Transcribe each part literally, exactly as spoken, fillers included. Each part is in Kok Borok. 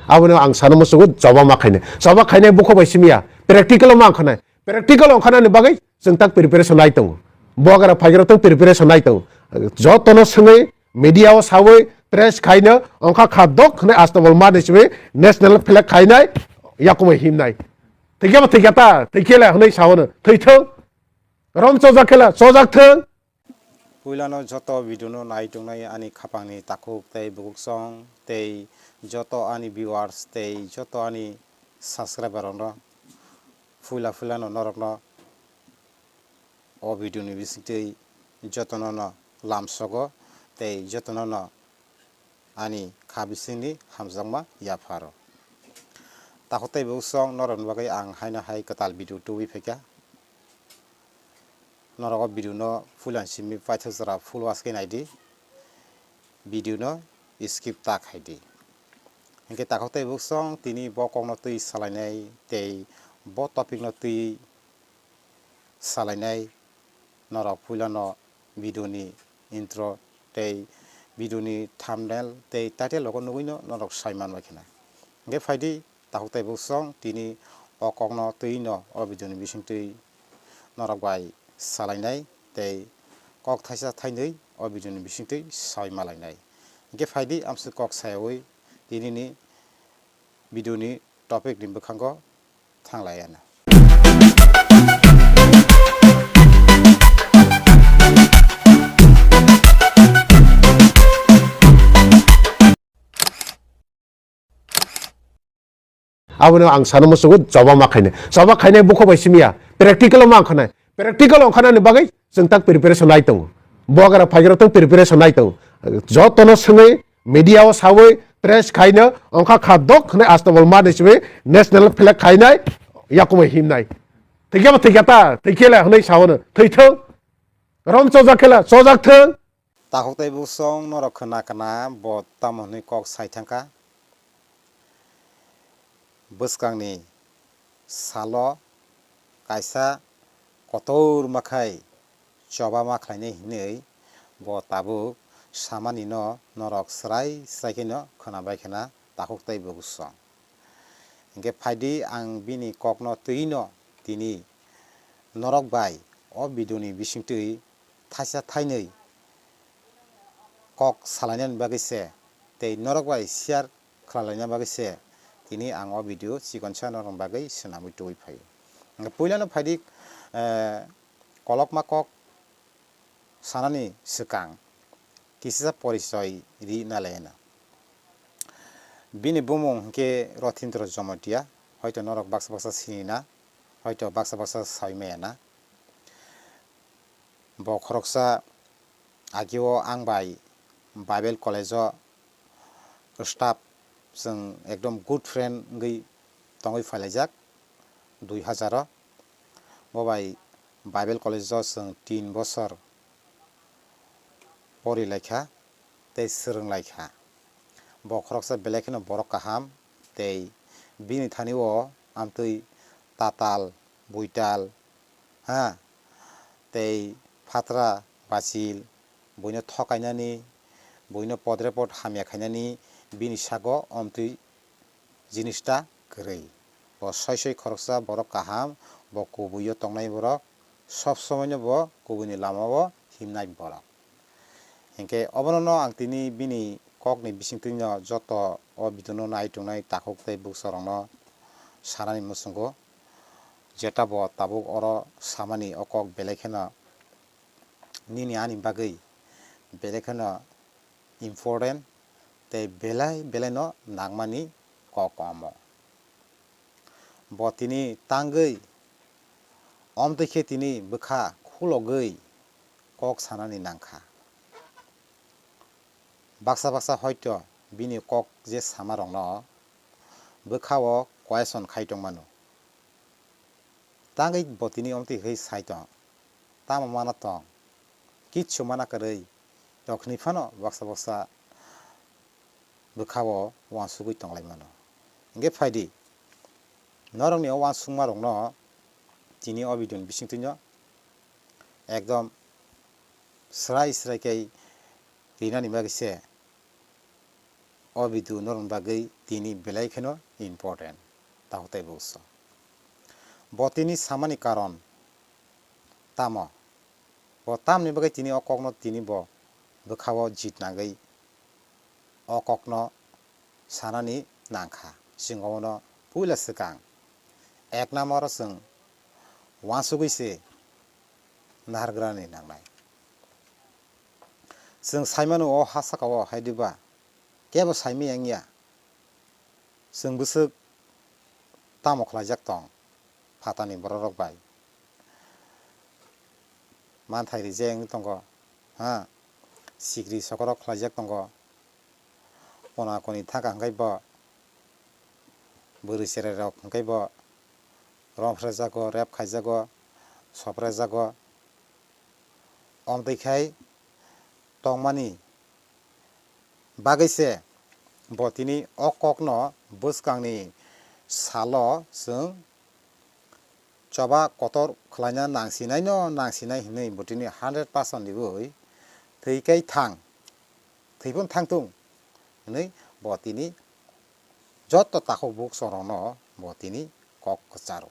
Abono ang sana musugo choba ma khainai. Choba khainai bukho bai simi ya. Practical o ma ang khanai. Practical o khanani bagwi chwng tak preparation nai tongo. Bogara phaigra tong preparation nai tongo. Jotono swngwi media o sawi press khaino ongkha kha dok hwnwi astabol ma ni simi national flag khainai yakumai himnai. Thikya ba thikya ta, thikya le hwnwi sawono. Thwithwng. Rom chojak khela, chojak thwng. Puilano joto video no nai tongnai ani khapangni takhuk tei bukuksong tei joto ani viewers tei joto ani subscriber rokno puila puilano norokno o video ni bisingtwi jotono no lamsogo tei jotono no ani kha bisingni hamjakma yapharo. Takhuk tei bukuksong norokni bagwi ang haino hai kwtal video tubui phaikha. Norok o video no puila simi paithak jora full watch khe naidi, video no skip ta khaidi. Hinkhe takhuk tei buksong tini bo kokno twi salainai tei bo topic no twi salainai norok puilano video ni intro tei video ni thumbnail tei title rogo nugwino norok sai manbai kheno. Hinkhe phaidi takhuk tei buksong tini o kokno twino o video ni bisingtwi norok bai salainai tei kok thaisa thainwi o video ni bisingtwi sai malainai. Hinkhe phaidi amswk kok sayawi tinini video ni topic ni bwkhango thanglaiya na. Abono ang sana musugo choba ma khainai. Choba khainai bukho bai simi ya. Practical o ma ang khanai. Practical o khanani bagwi chwng tak preparation nai tongo. Bogara phaigra tong preparation nai tongo. Jotono swngwi media o sawi press khaino ongkha kha dok hwnwi astabol ma ni simi national flag khainai yakumai himnai. Thikya ba thikya ta, thikya le hwnwi sawono. Thwithwng. Rom chojak khela, chojak thwng. Takhuk tei buksong norok khna khna bo tamo hwnwi kok sai thangkha. Bwskangni salo kaisa kotor ma khai choba ma khlainai hwnwi bo tabuk samani no norok srai srai khe no khna bai khna takhuk tei buksong. Hinkhe phaidi ang bini kokno twi no tini norok bai o video ni bisingtwi thaisa thainwi kok salainani bagwi se tei norok bai share khlalaina bagwi se tini ang o video chikonsa norokni bagwi swnamwi tubui phaio. Hinkhe puilano phaidi, eh, kolokma kok sanani swkang kisa porichoi ri nalaina. Bini bumung hinkhe Rothindro Jomotia, hoito norok baksa baksa sinina, hoito baksa baksa sawi maya na. Bo khoroksa agio ang bai Bible college o staff, chwng ekdom good friend wngwi tongwi phailaijak dui hazar o. Bo bai Bible college o chwng tin bosor porilaikha tei swrwnglaikha. Bo khoroksa belai kheno borok kaham tei bini thani o amtwi tatal, buital, ha, tei phatra bachil, buino thokainani, buino podrepot hamya khainani bini sago omtwi jinis ta kwrwi. Bo soi soi khoroksa borok kaham, bo kubui o tongnai borok, sob somoi no bo kubui ni lama o himnai borok. Hinkhe obono no ang tini bini kok ni bisingtwi no joto o video no nai tongnai takhuk tei buksa rok no sanani muchungo, jeta bo tabuk oro samani o kok belai kheno nini ani bagwi belai kheno important tei belai belai no nangmani kok omo. Bo tini tangwi omtwi khe tini bwkha khulogwi kok sanani nangkha. Baksa baksa hoito bini kok je sama rokno bwkha o question khai tongmano. Tangwi bo tini omtwi khe sai tong, tamo mana tong, kichu mana kwrwi, rok hwnwi phano baksa baksa bwkha o uansugwi tonglaimano. Hinkhe phaidi, norokni o uansukma rokno tini o video ni bisingtwino ekdom srai srai khe rinani bagwi se o video norokni bagwi tini belai kheno important. Takhuk tei bukhuksong. Bo tini samani karon tamo? Bo tamni bagwi tini o kokno tini bo bwkhao jit nangwi o kokno sanani nangkha. Chwng obono puila swkang ek number o chwng uansugwi se nahargrani nangnai. Chwng saimano o ha sakao hai diba kebo saimanya wngya. Chwng bwswk tamo khlaijak tong phatani bororok bai. Manthai rijak wngwi tongo, ha, sikri sokorok khlaijak tongo, kona koni thangka hwnkhe bo, bwrwi cherairok hwnkhe bo romphrejago, rep khaijago, soprejago. Omtwi khai tongmani bagwi se bo tini o kokno bwskangni salo chwng choba kotor khlaina nangsinaino nangsinai hwnwi bo tini hundred percent riwi thwi kai thang, thwi phano thang tung hwnwi bo tini joto takhuk bukhuksongrokno bo tini kok kwcharo.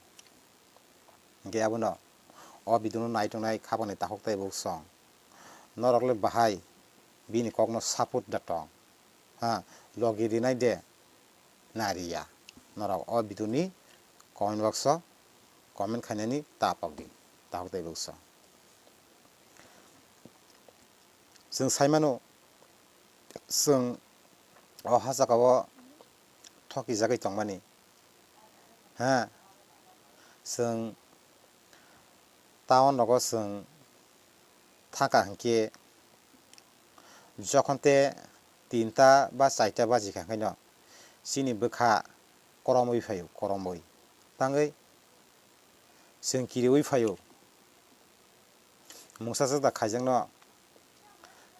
Hwnkhe abono o video no nai tongnai khapangni takhuk tei bukhuksong norok le bahai bini kokno support da tong, ha, logi rinai de nariya. Norok o video ni comment box o comment khainani ta pokdi, takhuk tei bukhuksong. Chwng saimano, chwng o ha jagao thokijagwi tongmani, ha, chwng town rogo chwng thangkha hwnkhe, jokhon te tinta ba chaita bajikha hwnkhe no chini bwkha koromwi phaio, koromwi tangwi chwng kiriwi phaio. Mungsa se da khaijakno,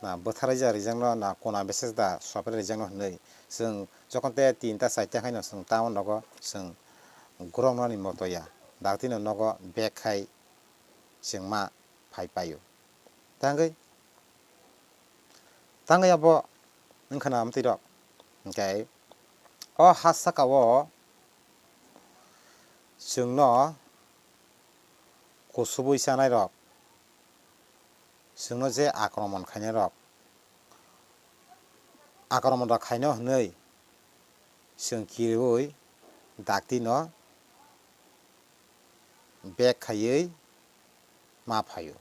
na bwtharjak rijakno, na kona bese da sopre rijakno hwnwi chwng jokhon te tinta chaita haino chwng town rogo chwng goromnani moto ya, daktino nogo bag khai chwng ma phai paio. Tangwi, tangwi abo wngkha na amtwi rok, hwnkhe o ha sakao chwngno kusubui chanairok, chwngno je akromon khainairok, akromon rok khaino hwnwi chwng kiriui daktino bag khaiwi ma phaio.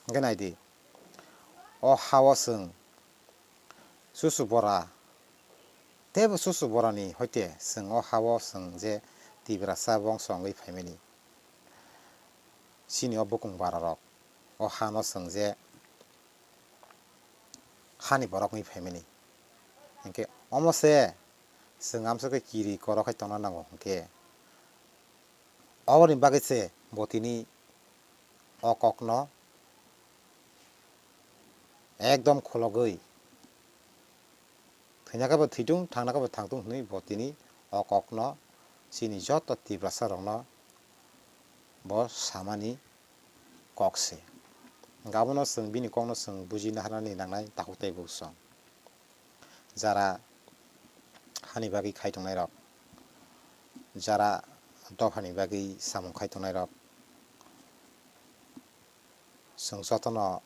Hwnkhe naidi, o hao chwng chuchu bora, teibo chuchu borani hoite chwng o hao chwng je Tiprasa bongso wngwi phaimani, chini o bukung bararok o hano chwng je hani borok wngwi phaimani. Hinkhe omo se chwng amswk khe kiri korok khai tongna nango hinkhe, oboni bagwi se bo tini o kokno ekdom khologwi thwina khe bo thwitung, thangna khe bo thangtung hwnwi bo tini o kokno chini joto Tiprasa rokno bo samani kok se. Hwnkhe abono chwng bini kokno chwng buji naharnani nangnai takhuk tei bukhuksong. Jara hani bagwi khai tongnairok, jara dophani bagwi samung khai tongnairok, chwng jotono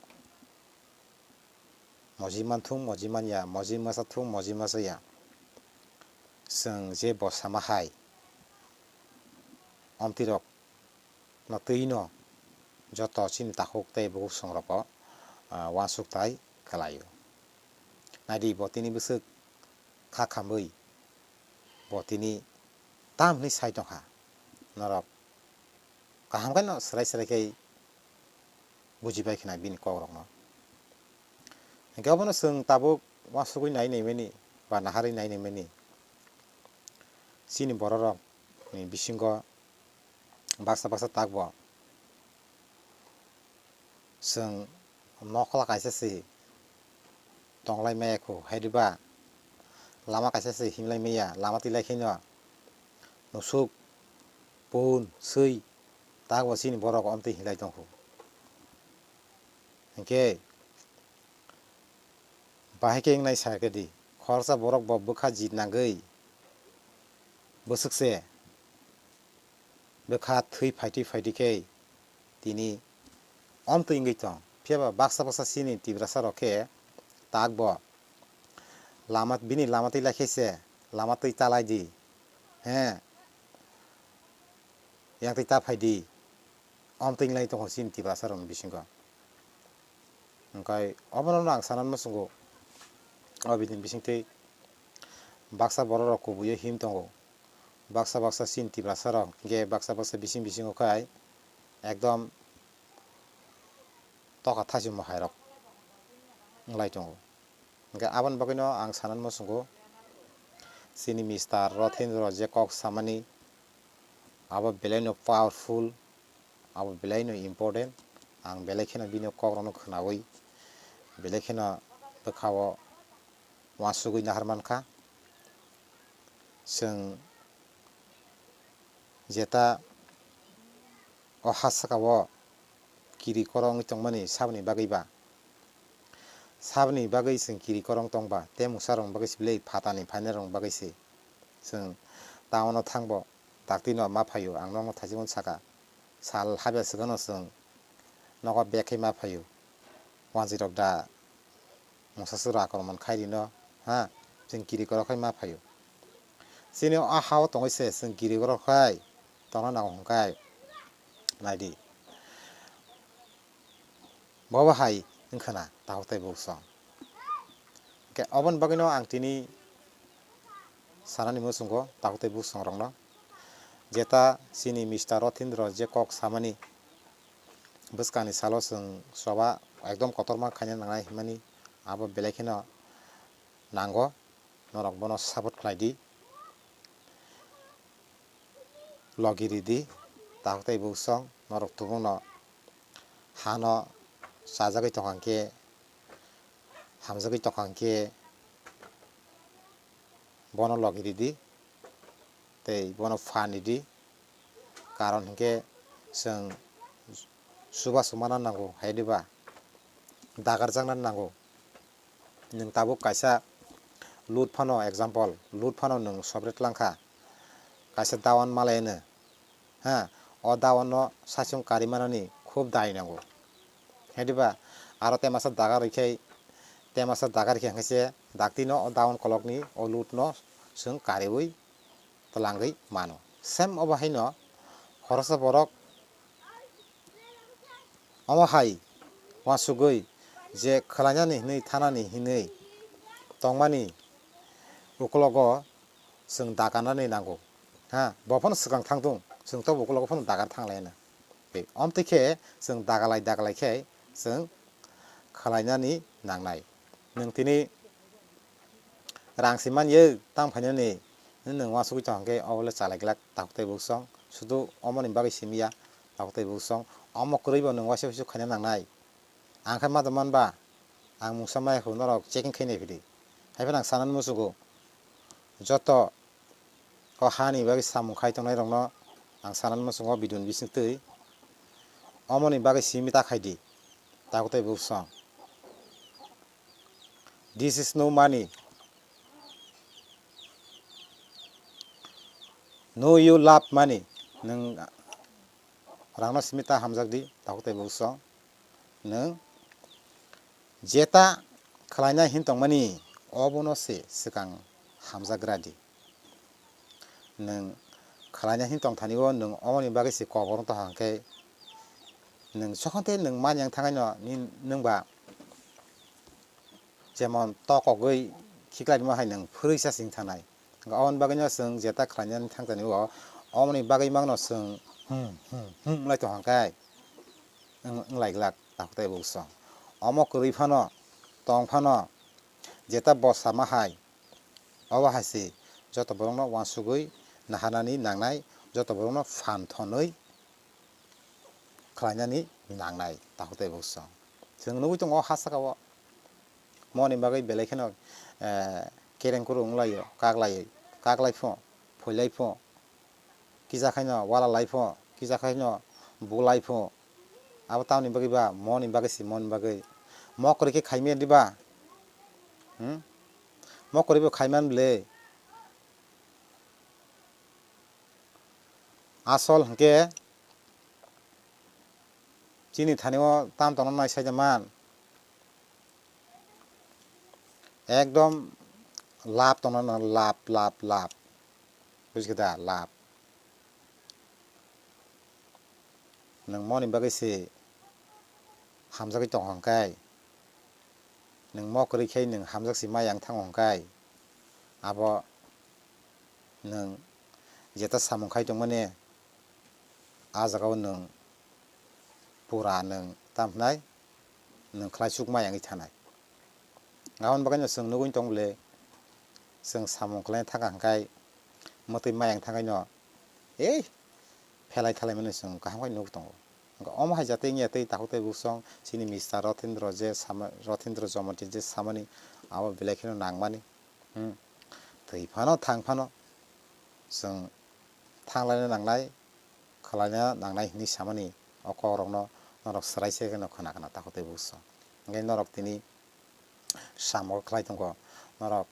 moji manthung, moji manya, moji masathung, moji masaya. Chwng je bo sama hai, omtwirok no twi no joto chini takhuk tei bukhuksong rogo, ah, uansuk tai khlaio. Naidi bo tini bwswk kha khamwi bo tini tam hwnwi sai tongkha. Norok kaham khe no swrai swrai khe bujibai khna bini kok rokno. Hinkhe obono chwng tabuk uansugwi nai naimani ba naharwi nai naimani. Chini bororokni bisingo baksa baksa takbo chwng nokhola kaisa se tonglai maya kho, hairiba lama kaisa se himlai maya, lama twilai khaino musuk, pun, swi takbo chini borok omtwi hinlai tongkho. Hinkhe bahai khe wngnai sa khe di, khoroksa borok bo bwkha jit nangwi bwswk se bwkha thwi phaitwi phaitwi khe tini omtwi wngwi tong. Phiya ba baksa baksa chini Tiprasa rok khe tak bo lama, bini lama twi lai khe se lama twi ta lai di, he, yang twi ta phai di, omtwi wng lai tong chini Tiprasa rok ni bisingo. Hwnkhe obono ang sanani muchungo, o bini bisingtwi baksa borok rok kubui o him tongo, baksa baksa chini Tiprasa rok hwnkhe baksa baksa bising bisingo khai ekdom toka thachimo hai rok wng lai tongo. Hwnkhe aboni bagwino ang sanani muchungo, chini Mister Rothendra je kok samani, abo belaino powerful, abo belaino important. Ang belai kheno bini kokrokno khwnawi belai kheno bwkhao uansugwi nahar mankha. Chwng jeta o ha sakao kiri korok wngwi tongmani saboni bagwi ba, saboni bagwi chwng kiri korok wng tong ba, tei mungsa rokni bagwi se belai phatani phainai rokni bagwi se chwng town o thang bo dakti no ma phaio, ang nokno thachimung saka, sal habya swkang no chwng nogo bag khe ma phaio, wanjwi rok da mungsa sura akromon khai rino, ha, chwng kiri korok khai ma phaio. Chini o ha o tongwi se chwng kiri korok khai tongna nango hwnkhai, naidi. Bobo hai wngkha na takhuk tei buksong. Hwnkhe oboni bagwino ang tini sanani muchungo takhuk tei buksong rokno, jeta chini Mister Rothendra je kok samani, bwskangni salo chwng choba ekdom kotorma khaina nangnai hwnmani abo belai kheno nango, norok bono support khlai di, logi ridi, takhuk tei buksong norok tubukno hano chajagwi tongkha hwnkhe, hamjagwi tongkha hwnkhe bono logi ridi tei bono phan ridi, karon hwnkhe chwng chubachu mana nango, hai diba dagarjakna nango. Nwng tabuk kaisa lut phano, example, lut phano nwng separate langkha, kaisa dawan malai hwno, ha, o dawan no saichung kari manani khub dai nango, hai diba? Aro temasa daga rwkhe, temasa daga rwkhe hwnkhe se dakti no o dawan kolok ni o lut no chwng kariwi twlangwi mano. Same obo haino khoroksa borok omo hai uansugwi je khwlainani hinwi thanani hinwi tongmani ukologo chwng dagarnani nango. Ha, bo phano swkang thangthung, chwng tobo ukologo phano dagar thanglaina. Tei omtwi khe chwng dagalai dagalai khe chwng khwlainani nangnai. Nwng tini rang se manya tang phainani, nwng uansugwi tong hwnkhe obo le chalai glak takhuk tei buksong. Sudu omoni bagwi simi ya takhuk tei buksong. Omo kwrwi bo nwng waisa waisa khaina nangnai. Ang khe ma tongmani ba, ang mungsa maya khe norok checking khainai phidi. Hai phano ang sanani muchungo, joto o hani bagwi samung khai tongnai rokno ang sanani muchungo video ni bisingtwi omoni bagwi simi ta khaidi takhuk tei buksong. This is no money. No, you love money. Nwng rangno simi ta hamjak di, takhuk tei buksong. Nwng jeta khwlaina hin tongmani, obono se swkang hamjagra di. Nwng khwlaina hin tongthani o nwng omoni bagwi se kobor wng tongkha hwnkhe, nwng sokhon tei nwng mani yang thangnai no, nwng ba jemon tokogwi khiklaima hai nwng phwrwisa sing thanai. Aboni bagwino chwng jeta khwlainani thangtani o, omoni bagwi mangno chwng hmm, hmm, hmm wng lai tongkha hwnkhe, wng, wng lai glak takhuk tei buksong. Omo kwrwi phano, tong phano, jeta bo sama hai, obo hai se joto borokno uansugwi naharnani nangnai, joto borokno phan thonwi khwlainani nangnai takhuk tei buksong. Chwng nugwi tongo o ha saka o. Moni bagwi belai kheno, eh, kereng kuru wng laio, kak lai, kak lai pho, phoi lai pho, kisa khaino wala lai pho, kisa khaino bu lai pho. Abo tamoni bagwi ba, moni bagwi se, moni bagwi. Mo kwrwi khe khaimya diba? Hmm? Mokwrwi bo khaiman bwle. Asol hwnkhe chini thani o tam tongna nai sai man. Ekdom lab tongna nang, lab, lab, lab. Bujikha da, lab. Nwng moni bagwi se hamjagwi tong hwnkhe, nwng mokwrwi khe nwng hamjak se ma yang thango hwnkhe, abo nwng jeta samung khai tongmani, a jagao nwng pura nwng tamo hwnai, nwng khlai chuk ma yangwi thanai. Aboni bagwino chwng nugwi tong bwle, chwng samung khlaina thangkha hwnkhe mwtwi ma yang thangkhaino, ei, phelai thalaimani chwng kaham khe nugwi tongo. Hwnkhe omo hai jatwi wngya tei takhuk tei buksong chini Mister Rothendra je sama, Rothendra Jamatia je samani abo belai kheno nangmani. Hmm. Thwi phano thang phano chwng thanglaina nangnai, khwlaina nangnai hwnwi samani o kokrokno norok swrai se kheno khna khna takhuk tei buksong. Hwnkhe norok tini samung khlai tongo, norok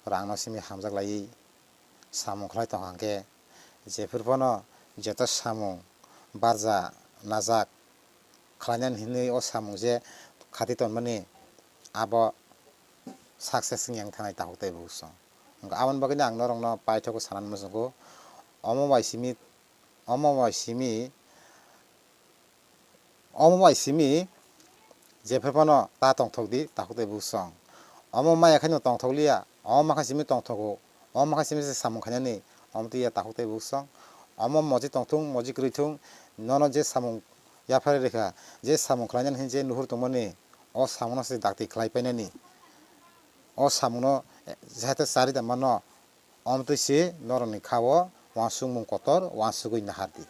rangno simi hamjak laiwi samung khlai tongkha hwnkhe, jephru phano jeto samung barja najak khlainani hinwi o samung je khati tonmani abo success wngya wng thanai takhuk tei buksong. Hwnkhe aboni bagwino ang norokno paithago sanani muchungo, omo bai simi, omo bai simi, omo bai simi jephru phano ta tongthok di takhuk tei buksong. Omo maya khaino tongthok liya, omo makha simi tongthogo, omo makha simi se samung khainani, omo twiya takhuk tei buksong. Omo moji tongthung, moji kwrwi thung, nono je samung yapharwi rwkha, je samung khlainani hinwi je nuhur tongmani, o samungno se dakti khlai painani, o samungno jahate chari da mano, omtwi se norokni kha-o uansukmung kotor uansugwi nahardi.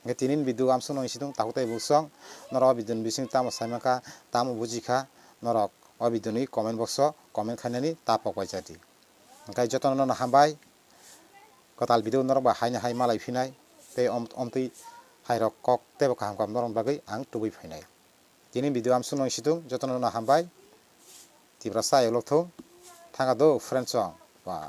Hwnkhe tinini video amsukno wngsitung takhuk tei buksong, norok o video ni bising tamo saimankha, tamo bujikha, norok o video ni comment box o comment khainani ta pok bai chadi. Hwnkhe jotono nono hambai, kwtal video norok bai haino hai malai phinai, tei om-, omtwi hairok kok teibo kaham kaham norokni bagwi ang tubui phainai. Tini video amsukno wngsitung, jotono no hambai. Tiprasa ayok lokthung. Thangkha do friends song. Ba.